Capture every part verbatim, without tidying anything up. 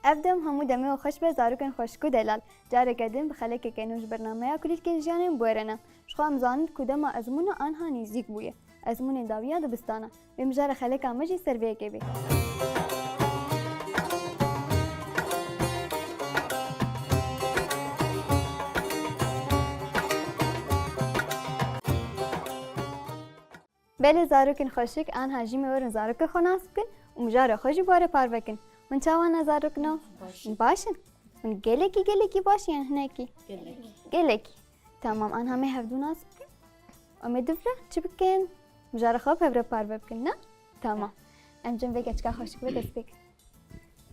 Ev dem hemû demê we xweş be, zarokên xweşik û delal. Careke din bi xelekeke nû ji bernameya Kulîlkên Jiyanê em bi we re ne. Ji xwe em zanin ku dema ezmûna anha nêzîk bûye. Ezmûnên dawiya dibistana. Wê mijara xeleka me jî ser vê yekê bê. Belê zarokên xweşik, anha jî me werin zarokê xwe nas bikin û mijara xwe jî bi we re parve kin. Hûn çawa ne zarokno? Baş in. Baş in. Hûn gelekî, gelekî baş in yan hinekî? Gelekî. Gelekî. Tamam, anha me hevdû nas bikin. Em ê dûv re çi bikin? Mijara xwe bi hev re parve bikin, ne? Tamam. Em cem vê keçika xweşik ve dest pê kin.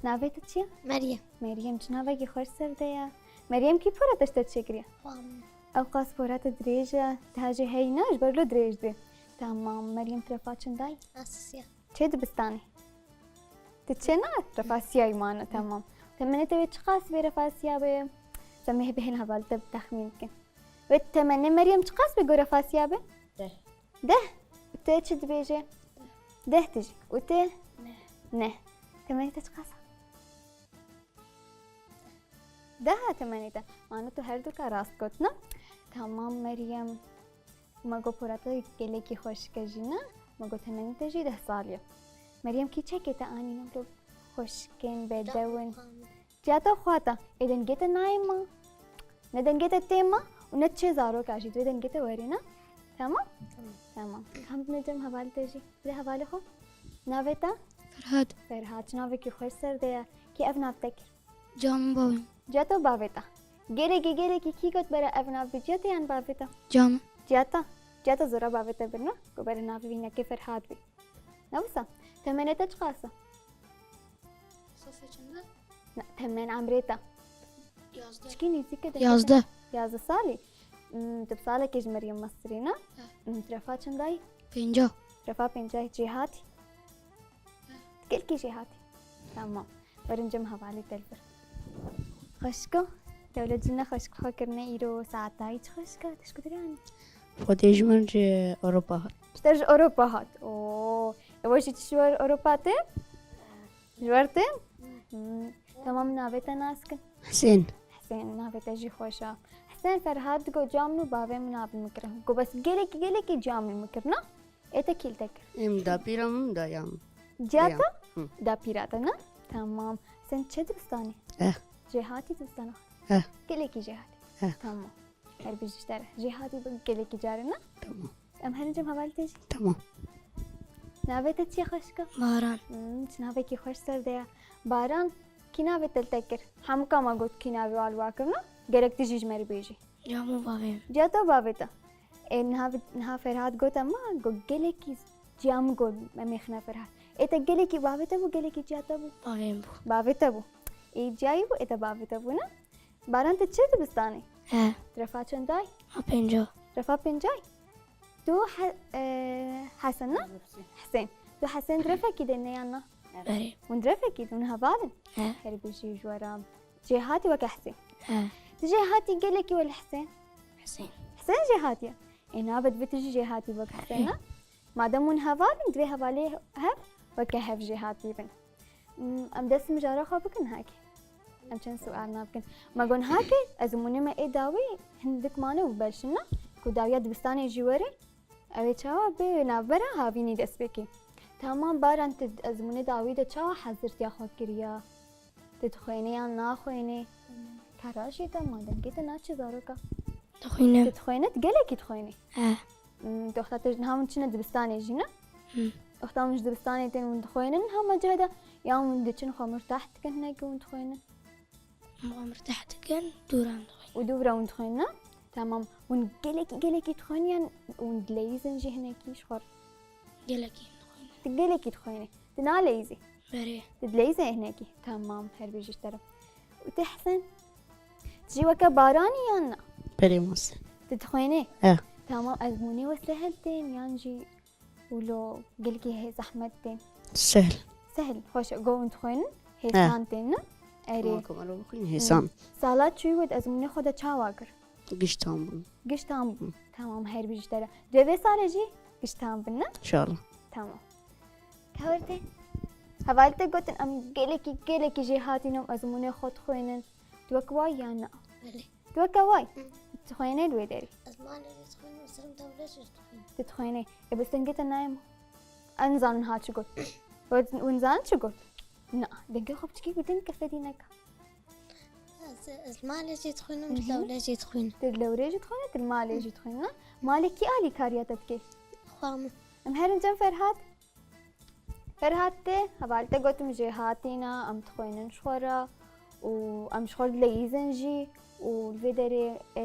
Navê te çi ye? Meryem. Meryem, çi navekî xweş ser de ye. Meryem, kî pora te ji te çêkiriye? Xwe min. Ew qas pora te dirêj e. Te hejê heyî ne, ji ber lo dirêj dibe. Tamam, Meryem, tu refa çend ayî? Asya. Çê dibistanê? Tu çê ne? Refa siyayî mane, tamam. Temenê te wê çiqas bê refa siya be? Em ê hebe hên hevalê te bi texmîn bikin. Wê temenê Meryem çiqas bê ku refa siya be? Deh. Deh. Û te çi dibêje? Deh tijî. Û te? Neh. Neh. Temenê te çiqas e? Deh e temenê te. Mane tu her du ka rast got, ne? Tamam Meryem. Ma got pora te gelekî xweşik e jî, ne? Ma got temenê te jî deh salî ye. Meryem, kîçekê te anîne, tu xweşik in, bedew in. Çiya te xwata, ê dengê te nayê ma. Ne dengê te tê ma û ne çê zaroka jî, divê dengê te werê, ne? Tamam? Tamam. Tamam. Kam dine cem hevalê te jî. Bide hevalê xwe. Navê te? Ferhat. Ferhat, çi navekî xweş ser de ye. Kî ev nav te kir? Ciya min bavê min. Ciya te û bavê te. Gelekî, gelekî kî got bere ev nav bi ciya te yan bavê te? Ciya min. Ciya te. Ciya te zora bavê te birna. Got bere navê wî nekê Ferhat bî. Ne wisa? Temenê te çiqas e? Sasê çend e? Na, temen emrê te. Yazdeh. Çikî nêzîk e dengê te. Yazdeh. Yazdeh salî. Hmm, tu bi salekê ji Meryem mestirî ne? He. Hmm, tu refa çend ayî? Pêncah. Refa pêncah cêhatî? He. Gelkî jêhatî. Tamam. Werin cem hevalê te li vir. Xweşiko, dewlet jî ne xweşik xwe kirine îro saetayî çi xweşik e, te ji ku dirê anî? Xwedê ji min ji Ewropa hat. Ji te ji Ewropa hat. Oo. Ew jî çi ji wer Ewropa tê? Ji wer tê? Hmm. Tamam, navê te nas kim? Husên. Husên, navê te jî xweş e. Husên, Ferhat digot, ciya min û bavê min navê min kirin. Got, bes gelekî, gelekî ciya min min kirina. Ê te kî li te kir? Em dapîra min, daya min. Ciya te? Hı. Dapîra te, ne? Tamam. Husên, çi dibistanê? Eh. Jêhatî dibistana? Eh. Gelekî jêhatî. Eh. Tamam. Her bijî ji te re. Jêhatî bi gelekî carê ne? Tamam. Em herin cem hevalê te jî. Tamam. Navê te çi ye xweşika? Baran. Hmm, çi navekî xweş ser de ye. Baran, kî navê te li te kir? Hemûka me got kî navê wan li wan kir ne? Gerek tu jî ji me re bêjî. Ciya min û bavê min. Ciya te û bavê te. Ê, niha, niha Ferhat got, ema got gelekî ciya min got, em ê xine Ferhat. Ê te gelekî bavê te bû, gelekî ciya te bû? Bavê min bû. Bavê te bû. Ê ciyayî bû, ê te bavê te bû, ne? Baran, tu çi dibistanê? He. Tu refa çend ay? Ha, pêncah. Refa pêncay? Tu He-, e, Hesen, ne? Hesen. Tu Hesen direfekî de ne yan na? Berê. Hûn direfekî de, hûn heval in? He. Her bijî ji we re. Jêhatî weke Hesen. He. Tu jêhatî gelekî wele Hesen? Hesen. Hesen jêhatî ye. Ê nabe divê tu jî jêhatî weke Hesen, ne? Madem hûn heval in, divê hevalê hev weke hev jêhatî bin. Hmm, em dest mijara xwe bikin heke. Em çend sual nakin. Me got heke, ezmûnê me ê dawî hindik mane û belşina ku dawiya dibistanê jî were, ew ê çawa bê navbera havînî dest pê kê. Tamam Baran, tu ezmûnê dawî de çawa hezirtiya xwe kiriya? Tu dixwênî yan naxwênî? Kara jî te ma dengê te naçe zaroka. Dixwînim. Tu dixwêne, tu gelekî dixwênî? He. Hmm, tu wexta te ji niha hûn çine dibistanê jî ne? Hı. Wexta hûn ji dibistanê tên hûn dixwênin hema cih de, yan hûn diçin xwe mirtah dikin hinekî hûn dixwênin? Em xwe mirtah dikin, dûran dixwînin. Û dû vira hûn dixwênin ne? Tamam. Hûn gelekî, gelekî dixwênin yan hûn dileyîzin jî hinekî ji xwe re? Gelekî dixwînin. Tu gelekî dixwênî. Tu naleyîzî? Berê. Tu dileyîzî hinekî? Tamam, her bijî ji te re. Û tu Hesen? Tu jî weke Baranî yan na? Berê mase. Tu dixwênî? He. Tamam, ezmûnê we sehel tên yan jî wilo gelkî hê zehmet tên? Sehel. Sehel, xweş e. Go hûn dixwênin? He. Hêsan tên, ne? Erê. Tamam, kamera bixwîn, hêsan. Hı. Sala çûyî we di ezmûnê xwe de çawa kir? Giş tam bûn. Giş tam bûn. Hı. Tamam, her bijî ji te re. Divê vê salê jî giş tam bin, ne? Înşallah. Tamam. Ka wertê? Hevalî te gotin em gelekî, gelekî jêhatî ne û ezmûnê xwe dixwînin. Tu wek wa ya na? Belê. Tu weke wa yî? Hı. Dixwînî li wê derê? Ez malê jî dixwînim, sirim tewlê jî dixwînim. Tu dixwînî. Ê, bes dengê te nayê min. Ez nizanim niha çi got. Hûn zanin çi got? Na, dengê xwe piçkî bi din kefedî neke. Ez, ez malê jî dixwînim, Hı hı. tewlê jî dixwînim. Tu li lewrê jî dixwînî, tu li malê jî dixwînî, na? Malê kî alîkariya te dike? Xwe min. Em herin cem Ferhat. Ferhat tê, hevalî te gotim jêhatî ne, em dixwînin ji xwe re û em ji xwe dileyîzin jî û li vê derê, e,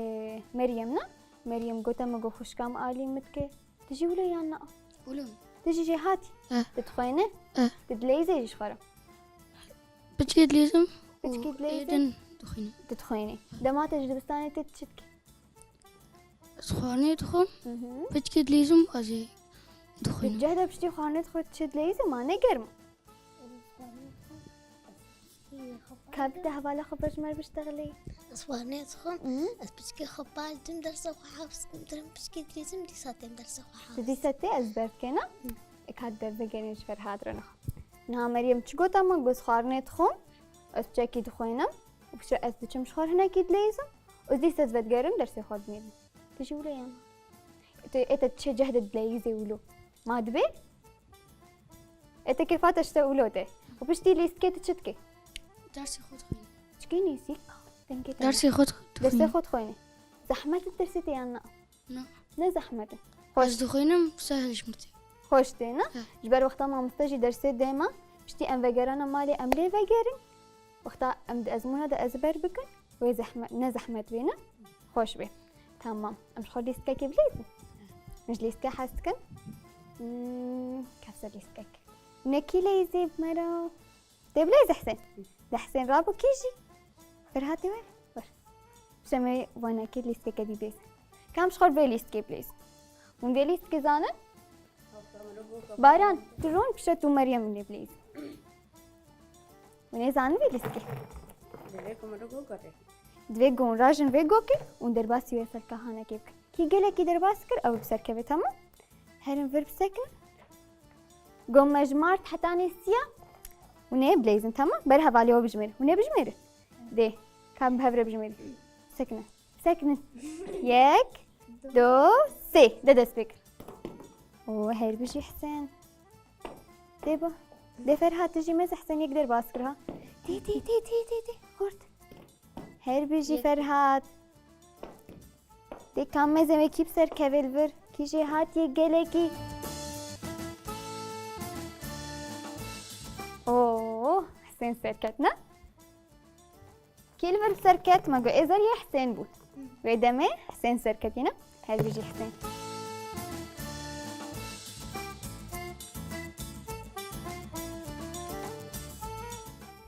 Meryem ne? Meryem gote min got xwişka min alî min dike. Tu jî wilo yan na? Wilo. Tu jî jêhatî? Eh. Tu dixwînî? Eh. Tu dileyîzê jî ji xwe re? Piçkê dileyîzim û Piçkê dileyîzê? êdin dixwînim. Tu dixwînî. Dema te ji dibistanê tê tu çi dikî? Ez xwarinê dixwim, Hı hı. piçkê dileyîzim, ez ê Di dixwînim. ceh de piştî xwarinê dixwe tu çi dileyîzî, ma ne germ? Ka bi te hevala xwe be ji me re biştexilî. Ez xwarinê dixwim, Hı. ez piçkê xwe paş dim dersa xwe hafiz kim, dirim piçkê dileyîzim, dîsa têm dersa xwe hafiz. Tu dîsa tê ez ber dikena? Hı. Ê ka tu ber vegerîn ji Ferhat re niha. Niha Meryem çi gota min? Got xwarinê dixwim, ez piçekî dixwînim, û piştre ez diçim ji xwe re hinekî dileyîzim, û dîsa ez vedigerim dersê xwe dinîrim. Tu jî wilo yan? Tu ê te çi ceh de dileyîzê wilo? Ma dibe? Ê te kêfa te ji te wilo te. Û piştî lîstikê tu çi dikî? Dersê xwe dixwînim. Çikî nîsî? Dengê te Dersê ne. xwe dix-, Dersê dixwînim. xwe dixwînî. Zehmet e dersê te yan na? Na. Ne zehmet e. Xweş. Ez dixwînim, sehil ji min tê. Xweş tê, ne? He. Ji ber wexta mamoste jî dersê dê me, piştî em vegerana malê em lê vegerin. Wexta em di ezmûna de ezber bikin, wê zehme-, ne zehmet bê, ne? Xweş bê. Tamam. Em ji xwe lîstikekê bileyzin. Min ji lîstike hez dikin. Hmm, kevser lîstikek. Nekî leyzê bi me re. Tê bileyzî Husên? De Husên rabo kî jî? Ferhatê we? Wer. Şemê vanekê lîstikeke dî bileyzin. Kam ji xwe vê lîstikê bileyzin? Hûn vê lîstikê zanin? Baran, tu ron pişe tu Meryem hûn ê bileyzin. Hûn ê zanin vê lîstikê? Divê ku min li gû gotê. Divê ku hûn rajin vê gokê û derbasî wê serkahanekê bikin. Kî gelekî derbas kir, ew bi ser keve, tamam? Herin vir bisekinin. Go me ji mart hetanê siya. Hûn ê bileyzin, tamam? Ber hevalê we bijimêrin. Hûn ê bijimêrin. Dê. Ka bi hev re bijimêrin. Bisekinin. Bisekinin. Yek, du, sê. De dest pê kir. O, her bijî Husên. Dê bo. Dê Ferhat, tu jî meze Husên yek derbas kir ha. Dê, dê, dê, dê, dê, dê. Xurt. Her bijî Yek. Ferhat. Dê kam meze me kî bi ser keve li vir, kî jêhatî gelekî. Oo, Husên serket ne? Kî li vir bi ser ket, me got ê zeriyê Husên bû. Wê demê Husên serketî ne? Her bijî Husên.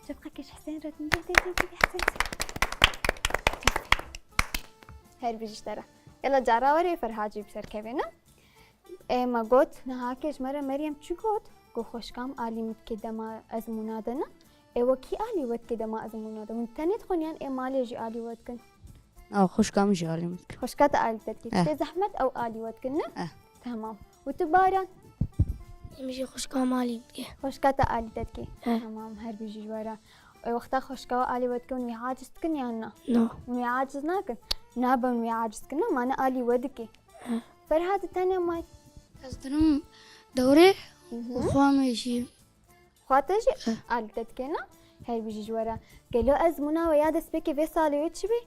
Çepqekê ji Husên re din, dê, dê, dê, dê, Husên. Her bijî ji te re. Yala cara werê Ferhat jî bi ser kevê ne? Ê, me got, niha ke ji me re Meryem çi got? Got, xweşka min alî min dike dema ezmûna de ne? Ê, we kî alî we dike dema ezmûna de? Hûn tenê dixwin yan ê malê jî alî we dikin? A, xweşka min jî alî min dike. Xweşka te alî te dike. Eh. Tê zehmet ew alî we dikin ne? Eh. Tamam. Û tu Baran? Em jî xweşka min alî min dike. Xweşka te alî te dike. Eh. Tamam, her bijî ji we re. Ê, wexta xweşka we alî we dike, hûn wî aciz dikin yan na? No. Hûn wî aciz nakin? Nabe hûn wî aciz dikin ne, ma ne alî we dike. Ferhat, tu tenê may? Ez dirim dewrê Hı hı. û xwe me jî. Xwe te jî Eh. alî te dike ne? Her bijî ji we re. Gelo ezmûna we ya destpêkê vê salê wê çi bê?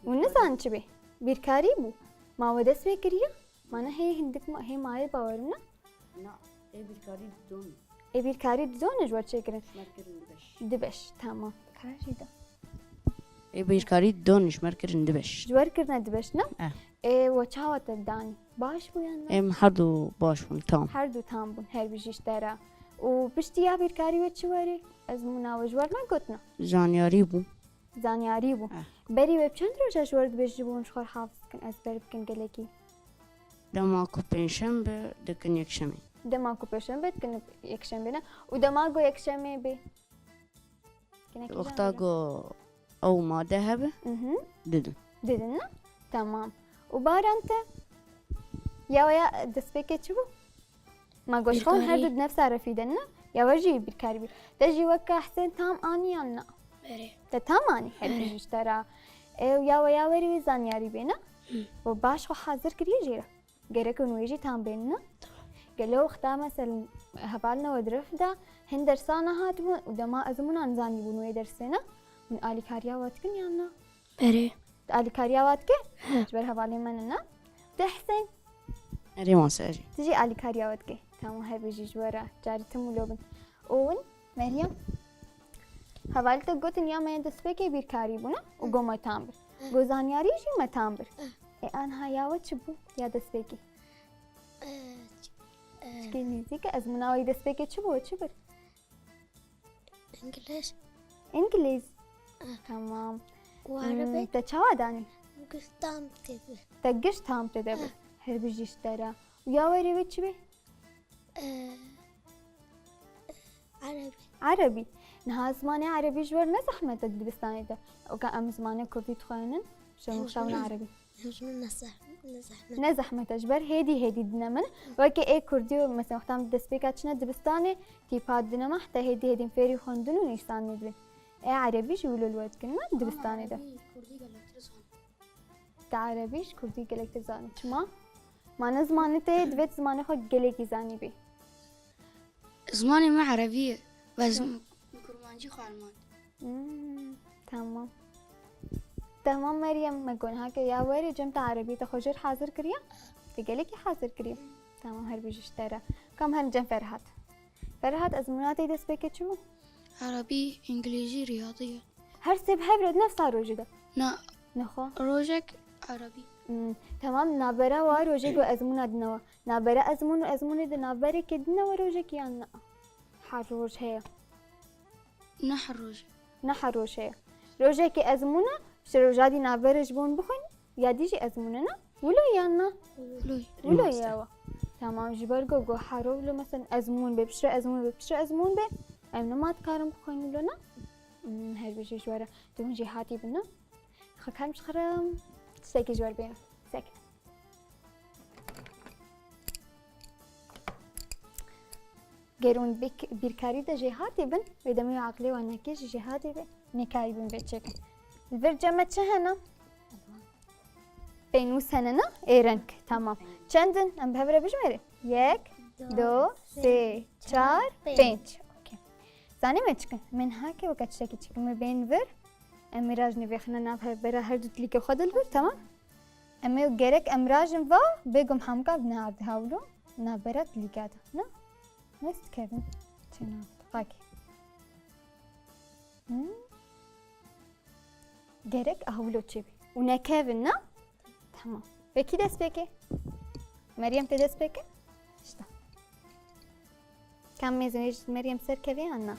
Hûn nizanin çi bê? Bîrkarî bû. Ma we dest pê kiriye? Ma ne hê hindik ma-, hê mayê bawerim ne? Na, ê bîrkarî didon. Ê bîrkarî didon ji we çêkirin? Ji me kirin di beş. Di beş, tamam. Karan jî da. Ê bîrkarî didon ji me kirin di beş. Ji we kirine di beş ne? Eh. Ê we çawa te danî? Baş bû yan ne? Em her du baş bûn, tam. Her du tam bûn, her bijî ji te re. Û piştî ya bîrkarî we çi werî? Ezmûna we ji we re negotina? Zanyarî bû. Zanyarî bû. Eh. Berî wê bi çend roja ji we re dibêjibûn ji xwe re hafiz bikin, ezber bikin gelekî? Dema ku pêncşembe dikin yekşemê. Dema ku pêncşembe dikin yekşemê ne? Û dema ku yekşemê bê? Wexta ku ew made hebe, Mhm. didin. Didin ne? Tamam. Û Baran te? Ya we ya destpêkê çi bû? Ma goşxon her Bîrkarî. du di nefsa refî de ne? Ya we jî bîrkarî bî. Te jî weke Hesên tam anî yan na? Erê. Te tam anî her Erê. bijî ji te re. Ê, ya we ya werî wê zanyarî bê ne? Hı. We baş xwe hazir kiriye jê re. Gerek hûn wê jî tam bên ne? Tamam. Gelo wexta mesela hevalina we di rif de hin dersa nehatibûn û dema ezmûnan zanîbûn wê dersê ne? Hûn alîkariya we dikin yan na? Erê. Tu alîkariya we dikî? He. Ji ber hevalên me ne? Tu Hesên? Erê, maserî. Tu jî alîkariya we dikî? Tamam, her bijî ji we re. Carî tim û lo bin. Û win, Meryem? Hevalî te gotin ya me yên destpêkê bîrkarî bûne û got me tam bir. Got zanyarî jî me tam bir. Ê, anha ya we çi bû ya destpêkê? Ee, ç-, ee. Çikê nêzîk e, ezmûna we yê destpêkê çi bû, çi bir? Îngiliz. Îngiliz? Ah. Tamam. Û Hmm, erebî? Te çawa danî? Giş tam tê de. Te giş tam tê de bû. Ah. Her bijî ji te re. Û ya werê wê çi bê? Ee, erebî. Erebî. Niha zimanê erebî ji we re ne zehmet e di dibistanê de. Weke em zimanê kurdî dixwînin, şev Em nixşewin zimanê erebî. Hemşire ne zeh-, ne zehmet. Ne zehmet e, ji ber hêdî hêdî dine min. Weke ê kurdî û mesela wexta em destpêka çine dibistanê, tîpa dine me, heta hêdî hêdî fêrî xwendin û nivîsandinê dibin. Ê erebî jî wilo li we dikin me dibistanê de. Erebî, kurdî gelektir zan. Te erebî ji kurdî gelektir zanî. Çima? Ma ne zimanê te ye, divêt zimanê xwe gelekî zanîbî. Zimanê me erebî ye. Ve zim-, Kurmancî xwe elman. Hmm, tamam. Tamam Meryem, me got niha ke ya werê cem te erebî te xwe jêr hazir kiriye? Te gelekî hazir kiriye. Tamam, her bijî ji te re. Kam herin cem Ferhat. Ferhat, ezmûna te yê destpêkê çi bû? Erebî, îngilîzî, riyadiyat. Her sê bi hev re di nefsa rojê de? Na. Nexwe. Rojek erebî. Hmm, tamam, navbera wa rojek û ezmûna dine we. Navbera ezmûn û ezmûnê de navberekê dine we rojekê yan na? Her roj heye. Ne her roj. Ne her roj heye. Rojekê ezmûn e, piştre roja dî navberê ji bo hûn bixwînin, ya dî jî ezmûn e ne? Wilo yan na? Wilo. Wilo ya we. Tamam, ji ber ku got her roj wilo, mesela ezmûn bê, piştre ezmûn bê, piştre ezmûn bê, em nema dikarin bixwînin wilo ne? Hmm, her bijî ji we re. Tu hûn jêhatî bin ne? Xwe kerem ji xwe re tiştekî ji we re bênim. Sekine. Ger hûn bîk-, bîrkarî de jêhatî bin, wê demê wê aqilê wan nekê jî jêhatî be, nêkarî bin vê çêkin. Li vir cem me çi hene? Pênûs hene ne? Ê reng, tamam. Çend in? Em bi hev re bijmêrin. Yek, du, sê, çar, pênc. Okey. Zanî me çi kin? Em ê niha ke weke tiştekî çêkin, em ê bên vir. Em ê rajinê vêxine nav hev bera her du tilîkê xwe de li vir, tamam? Em ê gerek em rajin va, bêgom hemûka bi neardê hawlo, navbera tilîka de, ne? West kevin. Çêna, qakê. Hmm? Gerek ahwilo çêbî. Û nekevin, ne? Tamam. Wekî dest pê ke? Meryem tê dest pê ke? İşte. Kam mêzên ji Meryem ser kevê an na?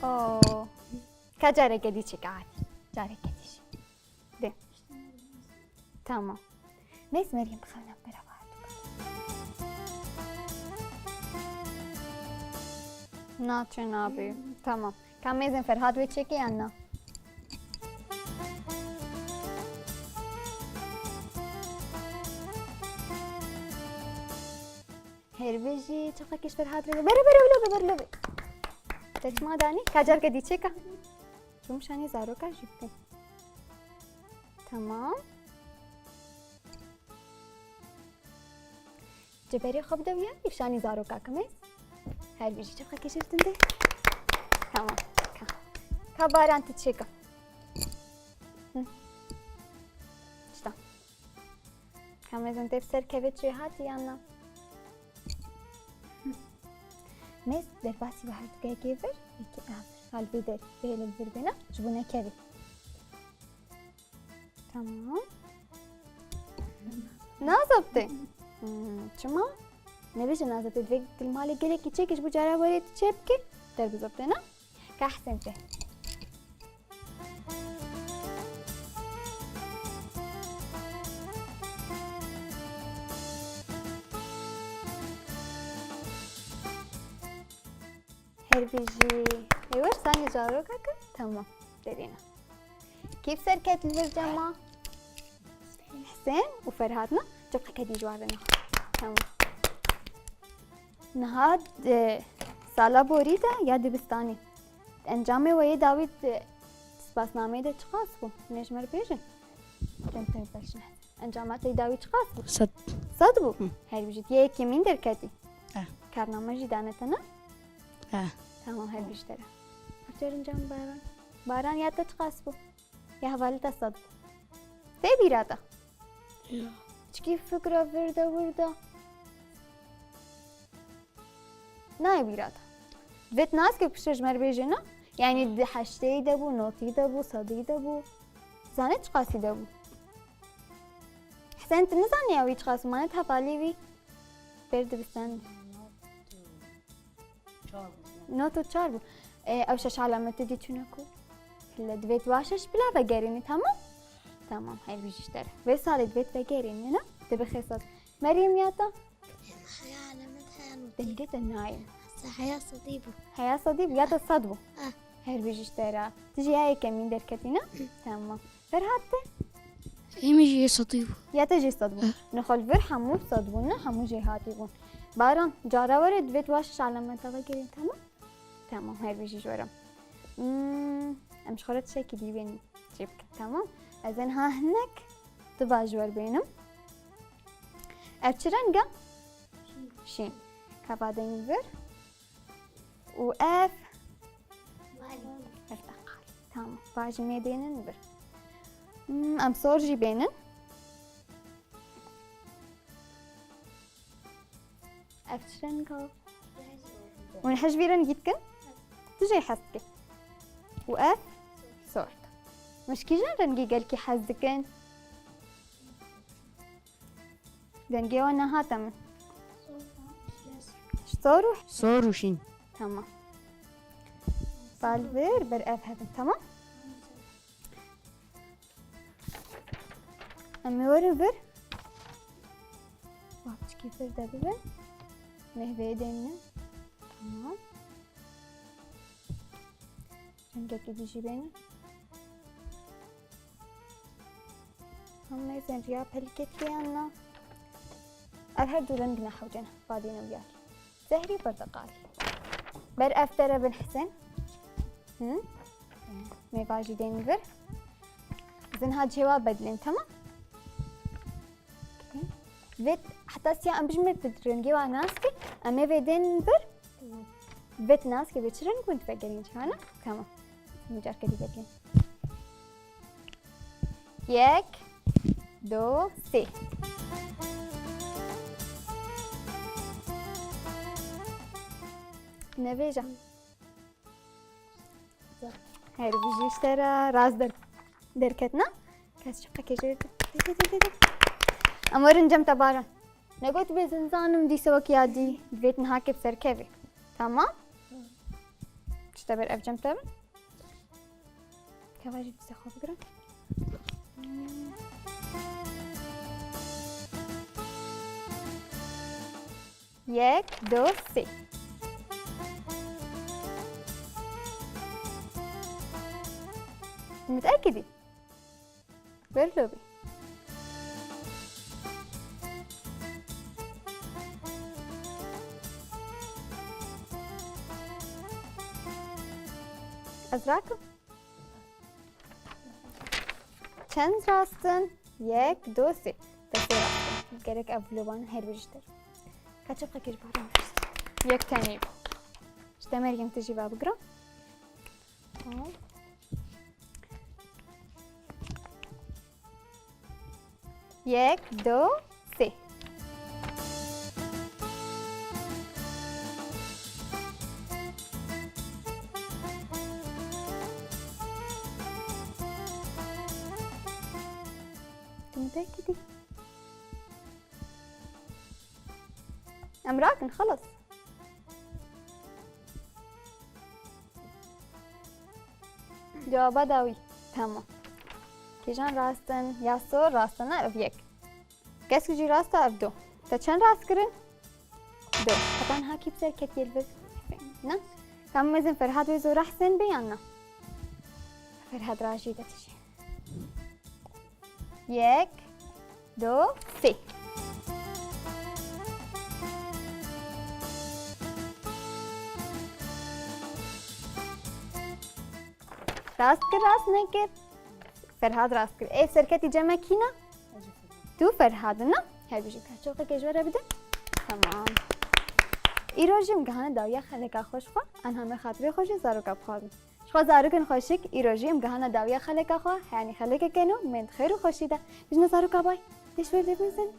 Oo. Ka careke dî çêke hatî. Careke dî jî. De. Tamam. Neyse Meryem, xewna beraber. Naçe nabê. Tamam. Ka mêzên Ferhat wê çêke yan na? Her bijî, çaxa kêş Ferhat re. Bere, bere, bere, bere, bere. Te çima danî? Ka carke dî çêka. Çûm şanî zaroka jî bikin. Tamam. Ceberê xwe bide ya, îfşanî zaroka kimê. Her bijî çaxa kêş tinde. Tamam. Ka, ka baran tu çêka. Hı. İşte. Ka mêzên te bi ser kevê çê hatî yan na? Mêz derbasî bi herdûkê vir, yekê av. Hal vê der, bêle vir bêna, ji bo nekevê. Tamam. Nazaptê. Hmm, çima? Nebêje nazaptê, divê tu li malê gelekî çêkî ji bo cara werê tu çêbikî, derbizaptê ne? Ka Hesên tê. Her bijî. Ê, wer sanî zaroka kir. Tamam. Derîne. Kî bi ser ket li vir cema? Husên û Ferhat ne? Çepqeke dî ji wan re ne. Tamam. Niha, e, sala borî de ya dibistanê. Encamê we yê dawî, e, spasnameyê de çiqas bû? Hûn ê ji me re bêjin. Cem te beş ne. Encama te yê dawî çiqas bû? Sed. Sed bû? Hı. Her bijî, tu yê yekemîn derketî. Eh. Karname jî dane te ne? Eh. Tamam, her bijî te re. Aferin can Baran. Baran, ya te çiqas bû? Ya hevalê te sed bû. Tê bîra te? Ya. Çikî fikra vir de wir de. Nayê bîra te. Divê tu nas ke piştre ji me re bêjê ne? Yanî di heşteyî de bû, notî de bû, sedî de bû. Zanê çiqasî de bû. Hesen, tu nizanî ew î çiqas bû, mane tu hevalê wî. Ber dibistan. Not û çar bû. E, ew şeş alamete dî çûne ku? Hille divê tu wa şeş bila vegerînî, tamam? Tamam, her bijî ji te re. Vê salê divê tu vegerînî, ne? Tu bixê sed. Meryem, ya te? Heya alamet heya notî. Dengê te nayê. Heya sedî bû. Heya sedî bû, ya te sed bû? Ah. Her bijî ji te re. Tu jî ya yekemîn derketî ne? Tamam. Ferhat te? Ê min jî yê sedî bû. Ya te jî sed bû. Eh. Nixwe li vir hemû sed bûn, ne? Hemû jêhatî bûn. Baran, cara were divê tu wa şeş alameta vegerîn, tamam? Tamam, her bijî ji we re. Hmm, em ji xwe re tiştekî dî bên çê bikin, tamam? Ez ê niha hinek tu ba ji we re bênim. Ev çi reng e? Şîn. Ka ba deynin vir. Û ev? Balî. Ev de qalî. Tamam. Ba jî mê deynin vir. Hmm, em sor jî bênin. Ev çi reng e? Hûn hej vî rengî dikin? Tu jê hez dikî. Û ev? Sor. Hûn ji kîjan rengî gelkî hez dikin? Dengê wan nehate min. Ji sor û? Sor û şîn. Tamam. Ba li vir ber ev hebin, tamam? Em ê werin vir. Bak, çikî vir de bibin. Mehveyê deynin. Tamam. Rengekî dî jî bêne. Em mêzên riya pelîkê tê yan na? Ev her du reng nehewce ne, badîne û yar. Zehrî, porteqalî. Ber ev te re bin Hesen. Hı? Mêva jî deynin vir. Zinha cihê wa bedilên, tamam? Vê heta siya em bijimê tu rengê wa nas kî, em ê vê deynin vir. Vê tu nas kî vê çi reng bûn tu vegerîn cihana? Tamam. Min carke dî vegerîn. Yek, du, sê. Nevêja. Her bijî ji te re rast der-, derketina. Kes çiqekê jê. Em werin cem te Baran. Negot bê zinzanim dîsa wek ya dî. Divê tu niha kê bi ser kevê. Tamam? Çi te ber ev cem te bin? Keva jî dîsa xwe bigirin. Yek, du, sê. Mut'ekidî. Wer lobî. Ez rakim. Çend rast in? Yek, du, sê. Te sê rast in. Gerek ev vloban her bijî te. Kaçe qekir baran rast. Yek tenê bû. Ji te Meryem tu jî va bigira. Tamam. Yek, du, sê. Tu min derketî. Em rakin, xelas. Cewaba dawî. Tamam. Kîjan rast in? Ya sor rast in, ev yek. Kesk jî rast e, ev du. Te çend rast kirin? Du. Heta niha kî bi ser ketiye li vir? Ne? Ka em mezin Ferhat wê zora Hesen bê yan na? Ferhat rajî de tijî. Yek. Do, sê. Rast kir, rast nekir? Ferhad rast kir. Ê, serketî cem me kî ne? Tu Ferhad, ne? Her bijî, ka çoqekê ji we re bide. Tamam. Îro jî em gihane dawiya xeleka xwe ji xwe, anha me xatirê xwe ji zaroka bixwazin. Ji xwe zarokên xweşik, îro jî em gihane dawiya xeleka xwe, heyanî xelekeke nû, me di xêr û xweşî de. Bijne zaroka bay. Dê ji we lê bin zin.